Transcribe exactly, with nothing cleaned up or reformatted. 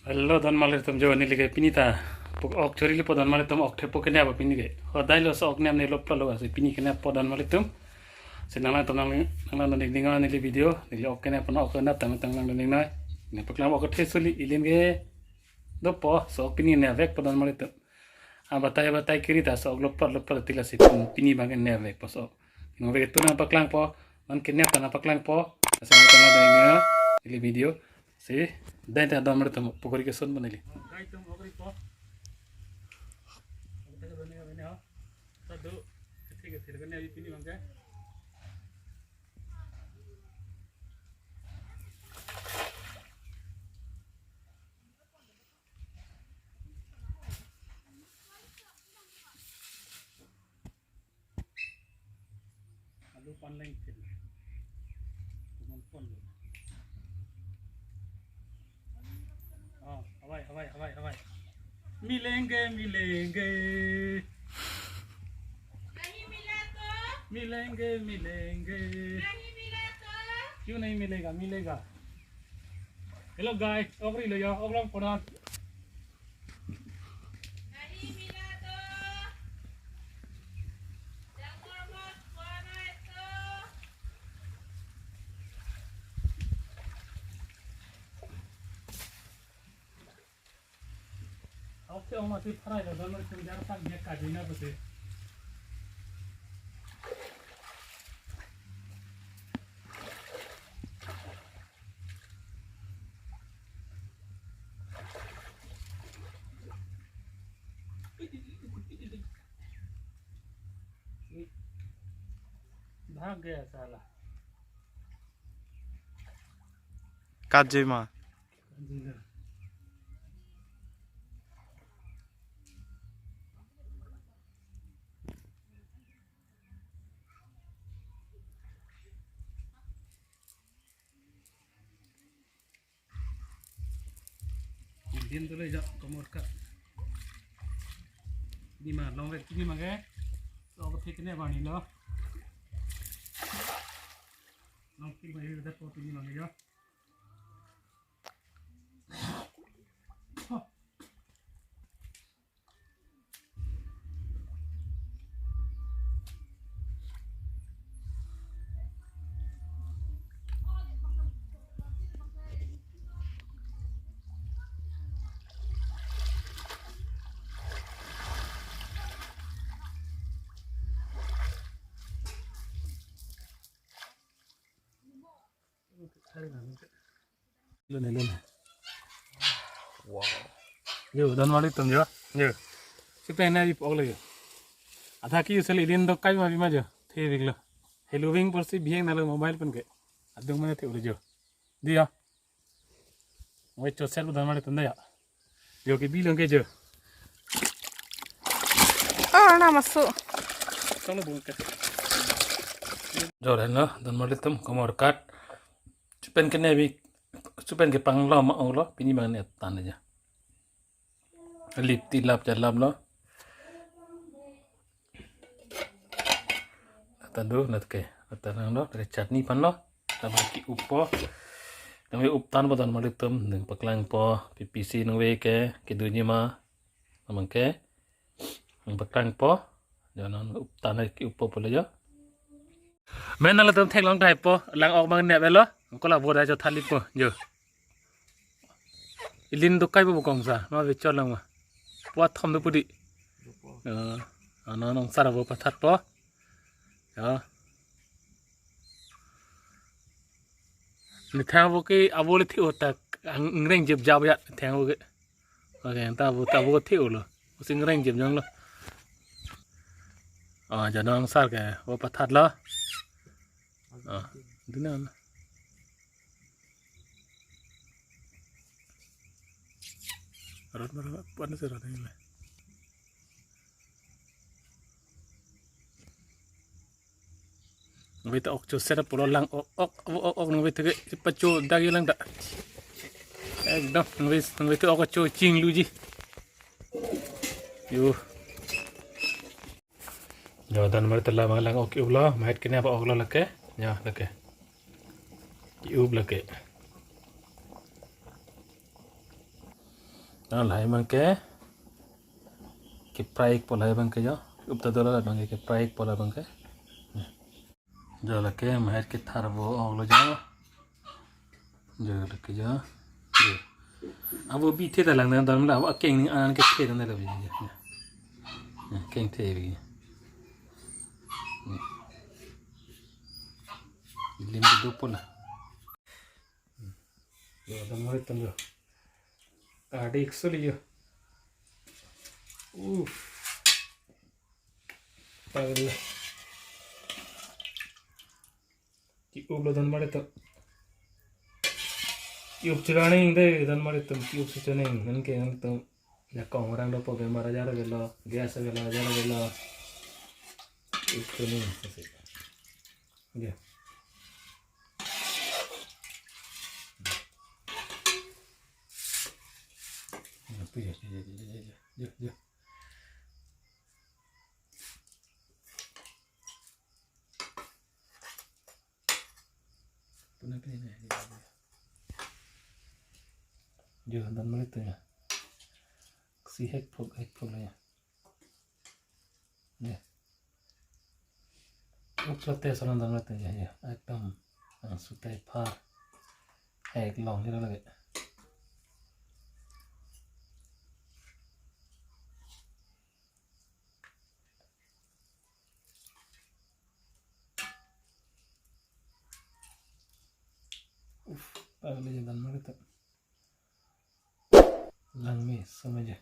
Hello, don marli atum, jo neli ke pini ta pok ok chori lipo, don marli atum, ok thepo kenep pini ke. Hodai lo so ok nep ne lo plot lo, asi pini kenep po don marli atum. Si nanglang atum nang nanglang ding ding neli video, neli ok kenep po, ok kenep tang tang nanglang ding noi. Ne paklang ok the suli, ilin ke dopo, so ok pini ne vek po don marli atum. Ah, batai batai kiri ta so ok lo plot lo plot tila si pini bang ne vek po so. Nang vek tu nang paklang po, non kenep ta nang paklang po. Asi nanglang ding ding neli video. Si, dai ta don marli atum pukuri keson po neli. Dai atum pukuri po. Kita ke bene bene ha. Sadu, kethek kethek ke ne pini bang ke. Alu panleng pin. Teman pon. Oh, hawai, hawai, hawai, hawai. Milenge, milenge. Milenge, milenge. Kyu nahi milega, milega. Hello guys, ok ri lo yo, ok long po non. Oke, oma ti pharai lo, don marli atum, jar sak dia kajina pute. भाग गया साला। Kat joi ma. Din tu le jak komor kat. Ni ma long vek ni ma ke. So ko thik ne bani lo. Long thik ma ye da ko ni ma ke yo. Lun, lun. Wow. Yo, don marli atum jo. Yo. Sipen ne ip ok le yo. Adha ke yo sel ilin dokai ma bima jo. The big lo. Helu wing porsi bihek na lo mobile pen ke. Adung mane the ulo jo. Di ya. Wait, cho sel don marli atum da ya. Yo ke bilang ke jo. Oh, na masuk. Tolo bung ke. Jo dan lo, don marli atum komor kat. Supen ke ne bi, supen ke panglo ma olo, pini bang ne tan aja. Lip ti lap ja lap lo. Nata do, nat ke, nata nang lo, ke chutney pan lo. Tama ki-up po. Nang ve up tan po don marli atum, nang paklang po, P P C nang ve ke, ke dunyi ma. Namang ke, nang paklang po. Jo non up tan ki-up po pule jo. Men nang latum theklong thai po, lang ok bang ne avelo, ko la boda jo thali po, jo. Ilin dokai bo kong sa, ma ve chol lang ma. Puat thom do pudi. Eh, ano nong sar vo pathat po. Ya. Ni thang vo ke avo le thi otak ang ngreng jep jab ya thang vo ke. Oke, ta vo ta vo thi ulo. Usi ngreng jep jong lo. Ah, ja nong sar ke vo pathat lo. Ah, dina. Rot mar pan se rot ni. Nang ve ta ok cho set up lo lang ok ok ok ok nang ve ta ke pacho dak ye lang da. Ekdom nang ve nang ve ta ok cho ching luji. Yo. Jo don marli atum la mang lang ok ki-up lo, mahet ke ne ba ok lo lake. Jo lake. Ki-up lake. Lahai abangke ke-fry-ikpo, lahai abangke jo. Upta dola abangke ke-fry-ikpo la abangke. Jo lake mahet kethar vo onglo jo. Jo lake jo. Jo. Avo bithe ta lang dan la avo akeng ni an kethe dan la bi. Jo. Jo. Jo, kengthe bi. Jo. Lim dopo la. Jo, dan mari tan jo. Tadi iksu li jo. Uff. Tagli. Ki-uplo dan mari to. Ki-up chiraning de dan mari to. Ki-up si chaning. Nang ke nang to. Jakong orang dopo bemar ajar avelo. Gas avelo, ajar avelo. Ki-up chaning. Sasi. Jo. Jo, jo, jo. Puna pina, jo, jo. Jo, dan mari to jo. Si hek phok, hek phok la jo. Jo. Upload te saran dan mari to jo, jo. Ekdom, ah, sutai phar. Hek long jo lake. Uff, tagli jo dan mari to. Langme, sama jo.